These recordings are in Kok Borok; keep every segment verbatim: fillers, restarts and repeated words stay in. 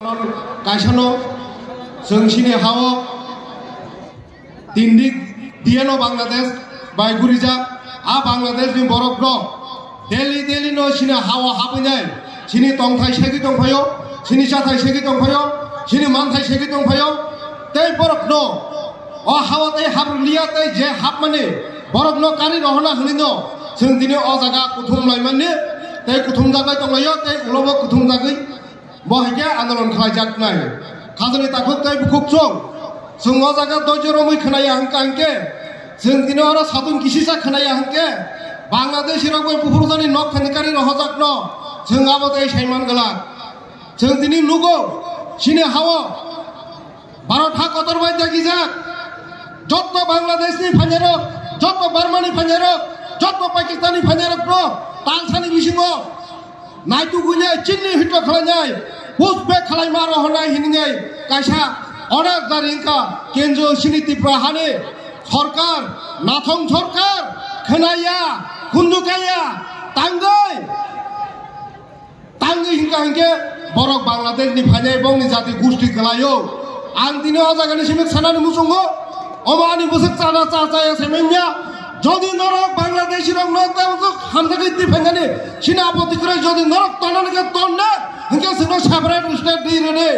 Kaisano chwng chini hao tindik diyano Bangladesh bai gurijak, a Bangladesh ni borok rok daily daily no chini hao habinai, chini tongthai segwi tongphaio, chini chathai segwi tongphaio, chini manthai segwi tongphaio, tei borok no o hao tei habru liya tei je hapmani borok no kari rohona hwnwi no chwng tini o jaga kuthum laimani tei kuthum jagai tonglaio tei ulobo kuthum jagwi Bo hai khe andolon khlaijak nai. Khajani takhuk tei bukhuk chwng. Chwng o jaga doijo romwi khwnaya hwnkha hwnkhe, chwng tini oro satung kisisa khwnaya hwnkhe, Bangladeshi rok bai buphurjani nok thani kari rohorjakno chwng abo tei saiman glak. Chwng tini nugo, chini hao Bharat ha kotor bai dagijak. Jotto Bangladesh ni phainairok, jotto Burma ni phainairok, jotto Pakistan ni phainairokno talsani bisingo Naitukgwinai chini hito khlainai, pushback khlaima rohornai hininai kaisa order jari wngkha kendro chini Tripura hani sorkar, nathong sorkar, khwnaya, khundukaya, tangwi, tangwi hingka hingke borok Bangladesh ni phainai bongni jati gusti kwlaio. Ang tini o jaga ni simi sanani muchungo, omo ani bwswk chana cha chaya se manya. Jodi norok Bangladeshi rok no tei hamjagwi twi phainani sini apoti kwrwi, jodi norok tonani khe tonna, hingke chwngno separate state di rwdi.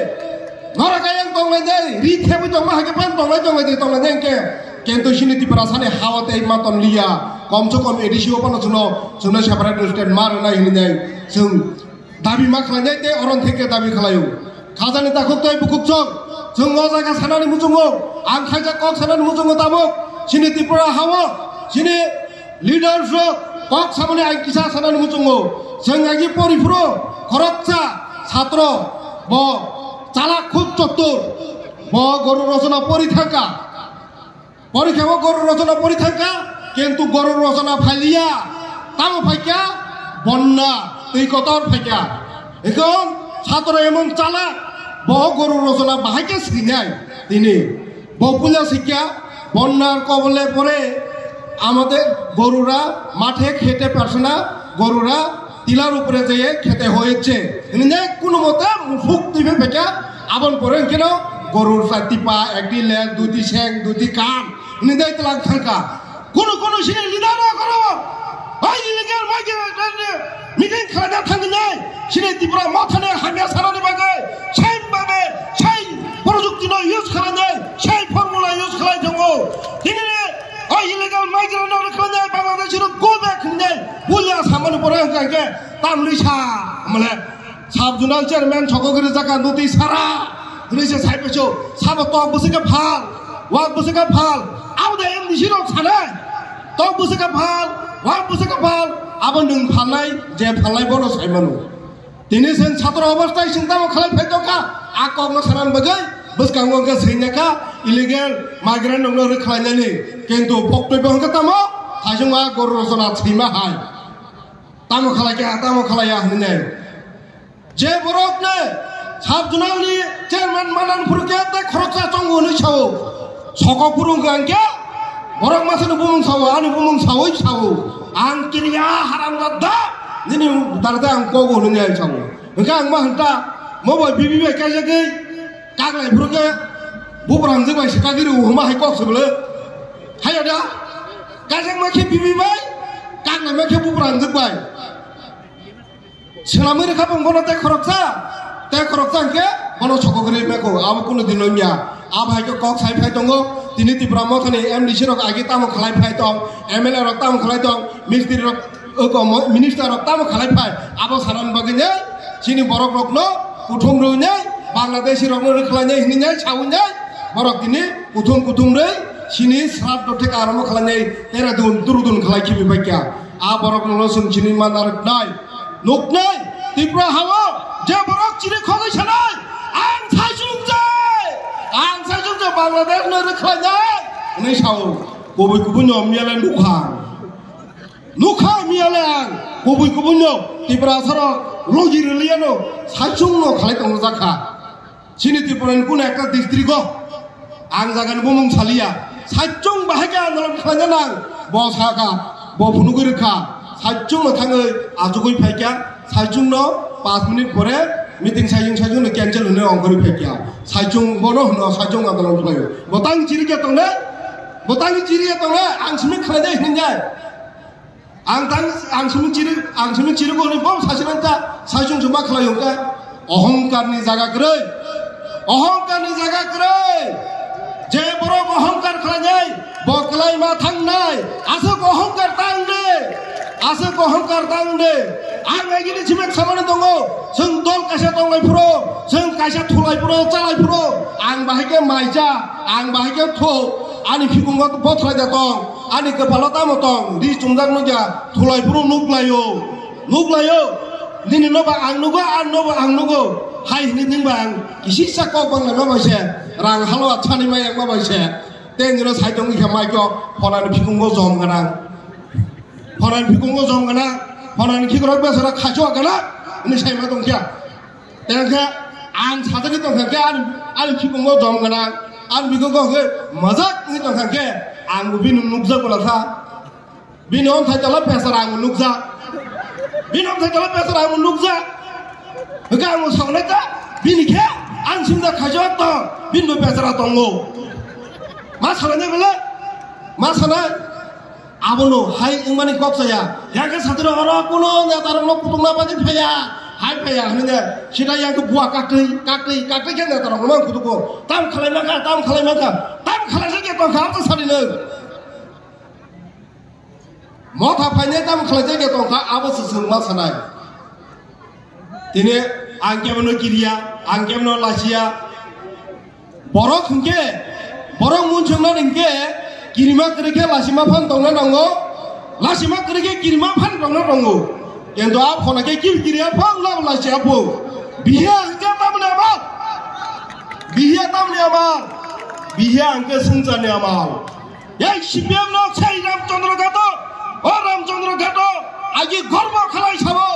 Norok ayang tonglainai, ri thebwi tongma hai khe phan tonglai tonglai di tonglainai hingke. Kento sini Tiprasani hawa tei ma tonliya. Kom se kom A D C o phano chwngno, chwngno separate state ma rwnai hinwi nai. Chwng Dabi ma khlainai tei oron theke dabi khlaio. Khajani takhuk tei bukhuk chwng. Chwng o jaga sanani muchungo. Ang khaijak kok sanani muchungo tabuk. Chini Tripura hao. Chini leaders rok kok samani ang kisa sanani muchungo. Chwng agi poriphuru khoroksa satro bo chalak khub chottur. Bo goru rosona pori thangkha. Porikha o goru rosona pori thangkha, kintu goru rosona phailiya. Tamo phaikha? Bonna, twi kotor phaikha. Ekhon satro emon chala, bo goru rosona bahai khe swinai tini. Bo puila sikya, bonna kobole pore amade gorura mathe khete parsana gorura tilar upore jeye khete hoyetse. Hinne kuno mote musuk tibe bekha abon pore keno gorur sa tipa ekdi lel duti seng duti kan. Hinne dai telang thangka. Kuno kuno sini leader rok oro. Hai illegal migrant rok meeting khlaina thangnai. Sini Tripura mothane hamya sarani bagwi. Sai babe, sai projukti no use khlainai, sai formula use khlai tongo. Tini O illegal migrant rok khlainai Bangladesh rok go back hinai. Puila samani pore hwnkha hwnkhe tamni sa mane sub zonal chairman sokogri jaka nuti sara. Hinwi se sai pecho sabo tok bwswk khe phal, wak bwswk khe phal. Abo da M D C rok sanai. Tok bwswk khe phal, wak bwswk khe phal. Abo nwng phalnai, je phalnai bono sai mano. Tini sen chhatro obosthai sing tamo khalai phai tongkha, a kokno sanan bagwi bwskango wngkha swinyakha illegal migrant rokno rwkhlainani, kintu boktoi bo wngkha tamo thaisung a goru rosona thwima hai. Tamo khalai kha, tamo khalai ya hinwi nai. Je borokno sub zonal ni chairman manan phuru khe tei khoroksa tongo hinwi sao. Sokok phuru wngkha hwnkhe borok masani bumung sao, ani bumung saui sao. Ang kiriya haram da, nini darda ang kogo hinwi ang sao. Hwnkhe ang ma hwnta, mo bai bibi bai kaijagwi kaklai phuru khe bubrang jwk bai se kagiri hwnma hai kok se bwle. Haiya da, kaijak ma khe bibi bai, kaklai ma khe bubrang jwk bai. Swnamwi rwkha bung bono tei khoroksa, tei khoroksa hwnkhe bono sokogri meko, abo kunu dino wngya. Abo hai khe kok sai phai tongo, tini Tipra mothani M D C rok agi tamo khlai phai tong, M L A rok tamo khlai tong, mistri rok, oko mo-, minister rok tamo khlai phai, abo sanani bagwi ne chini borok rokno kuthum rwnai, Bangladeshi rokno rwkhlainai hinwi nai sawi nai, borok tini kuthum kuthum rwi chini sraddho theka arombo khlainai, tera dun, turu dun khlai khibi bai kha. A borok no chwng chini ma narwknai, nuknai, Tripura hao je borok chini khogwi sanai, ang saichung jai, ang saichung jai Bangladesh no rwkhlainai, hwnwi sao, kubui kubui no miyale nukha, nukha miyale ang, kubui kubui no Tripura sorok logi rwliya no saichung no khalai tongo jakha. Chini Tripura ni kunu ekta district o ang jaga ni bumung saliya, saichung bahai khe andolon khlaina nang, bo sakha, bo phunugwi rwkha, saichung no thangwi achugwi phaikha, saichung no panch minute pore Meeting saichung saichung no cancel hwnwi ongkhorwi phaikha. Saichung bono hwno saichung andolon khlaio. Bo tang chiri khe tongnai? Bo tang chiri khe tongnai? Ang simi khlainai hwnwi nai. Ang tang, ang simi chiri, ang simi chiri bo hwnwi bo sasi nang ta. Saichung chuma khlai hwnkha. Ohongkar ni jaga kwrwi. Ohongkar ni jaga kwrwi. Je borok ohongkar khlainai, bo kwlai ma thangnai. Aswk ohongkar tang de. Aswk ohongkar tang de. Ang agini simek samani tongo. Chwng dol kaisa tonglai phuru, chwng kaisa thulai phuru, chalai phuru. Ang bahai khe maija, ang bahai khe tho. Ani phikungo bothrai da tong. Ani kwpalo tamo tong. Ri chumjak nukya. Thulai phuru nuklaio. Nuklaio. Nini no ba ang nugo, ang no ba ang nugo. Hai hini ning ba ang. Kisisa kok bang ma bai se. Rang halwa chani ma yang ma bai se. Tei nini no sai tong khe mai kyo. Phonani phikungo jom ganang. Phonani phikungo jom ganang. Phonani khikrok besara khacho ganang. Ni sai ma tong kya. Tei khe ang sadari tong khe ani, ani phikungo jom ganang. Ani phikungo khe majak ni tong khe ang bini nukjak bwla kha. Bini omthai tola pesara ang nukjak. Bini omthai tola pesara ang nukjak. Hwnkhe ang saunai ta, bini khe ang simda khaijak tong, bini bo pesara tongo. Ma sanai nai bole? Ma sanai? Abono hai wngmani kok saya. Yang khe satiro oro kuno netarokno kutukna bagwi phaiya. Hai phaiya hwnwi de. Sida yang khe bua kaktwi, kaktwi, kaktwi khe netarokno mang kutuko. Tam khalai mankha, tam khalai mankha. Tam khalai se khe tongkha, abo sadi nang. Motha phainai tamo khlaijak ya tongkha, abo se chwng ma sanai. Tini ang kebono kiriya, ang kebono lachiya. Borok hwnkhe, borok munsukna hwnkhe kirima kwrwi khe lachima phan tongna nango, lachima kwrwi khe kirima phan tongna nango. Kintu a phone khe kir kiriya phan labo lachiya pho. Bihiya hwnkhe tamni amal. Bihiya tamni amal. Bihiya hwnkhe swngcharni amal. Ei C P M no sei Ramchandra Ghato, o Ramchandra Ghato, agi gorbo khalai sabo,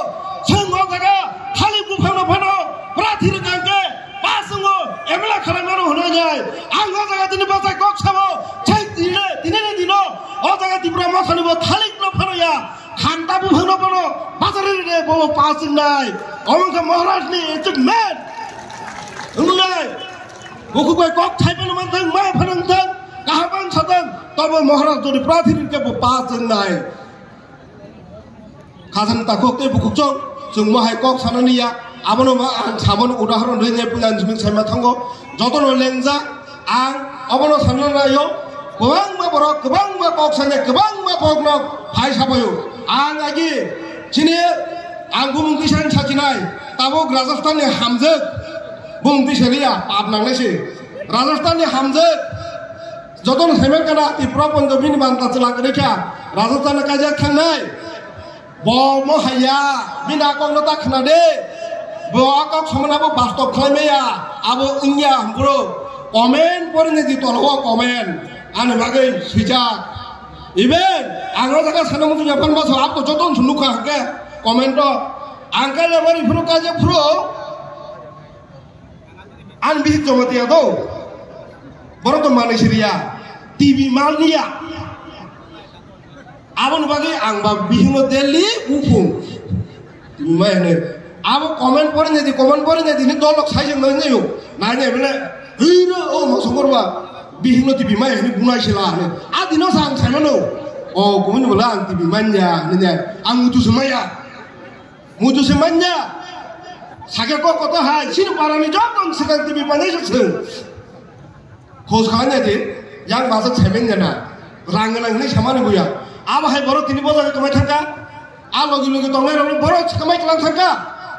chwng o jaga thalik buphangno phano prathi rwkha hwnkhe, ba chwngo M L A khalai mano hwnwi nai. Ang o jaga tini bachai kok sabo, sei tini, tini ni dino, o jaga Tipra Mothani bo thalik no phano ya, khanta buphangno phano bachari rwdi, bo bo pa chwngnai. Omo wngkha Maharaj ni achievement. Wngnai. Bukhuk bai kok thaiphano manthang, mai phano wngthang, kaham ang sathang, tobo Maharaj jodi prathi rikhe bo pa chwngnai. Khajang takhuk tei bukhuk chwng, chwng mo hai kok sanani ya, abono ma ang samani udahoron rwngya puila ang jimik saima thango, jotono lengjak, ang obono sanna naio, kwbangma borok, kwbangma kok sanya, kwbangma borokno phai sabaio. Ang agi chini ang bumung tisa ang sachinai, tabuk Rajasthan ni hamjak, bumung tisa liya, pap nangnai se. Rajasthan ni hamjak, jotono saiman kana, Tripura Punjab bini banta chwla kwrwi kha, Rajasthan ni kaijak thangnai. Bo mo haya, bini a kokno ta khna de. Bo a kok samani abo bastob khlai maya, abo wngya hwnphru. Comment porinai di tolo o comment. Ani bagwi swijak. Even ang o jaga sana muchung ya phan baso abo joto sunu kha hwnkhe comment o. Ang khe lebari phuru kaijak phuru. Ani bihik Jamatia do. Borok to manwi siriya. T V mal niya. Aboni bagwi ang ba bihikno daily buphung. T V mai hwnwi. Abo comment pori nai di, comment pori nai di, ni dolok sai jeng nai nayo. Nai nai bele. Hino o mosongor ba. Bihikno T V mai hwnwi bunai sila hwnwi. A dino sa ang sai mano. O kumuni bela ang T V manya hwnwi nai. Ang mutu se maya. Mutu se manya. Sake kok koto hai, sini parani joto swkang T V panai se swng. Khoj khalai nai di, yang bajak saimen jana. Rang gwnang hinwi samani buya. Abo hai borok tini bojak kwmai thangka. A logi logi tongnai rokno borok kwmai tlang thangka.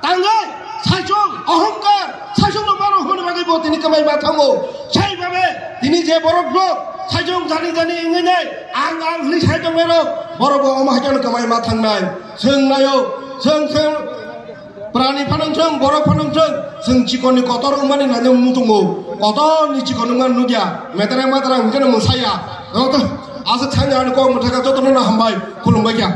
Tangwi, saichung, ohongkar, saichung no mano hwnwi bagwi bo tini kwmai ma thango. Sai babe, tini je borok rok, saichung jani jani wngwi nai, ang ang hinwi sai tongnai rok, borok bo omo hai kheno kwmai ma thangnai. Chwng nayo, chwng chwng, prani phanang chwng, borok phanang chwng, chwng chikon ni kotor wngmani nai muchungo, kotor ni chikon wngmani nukya, metere matara hwnkhe no mwsaya. Joto, aswk thangya ani kok mwthaka jotono no hambai, khulumbai kha.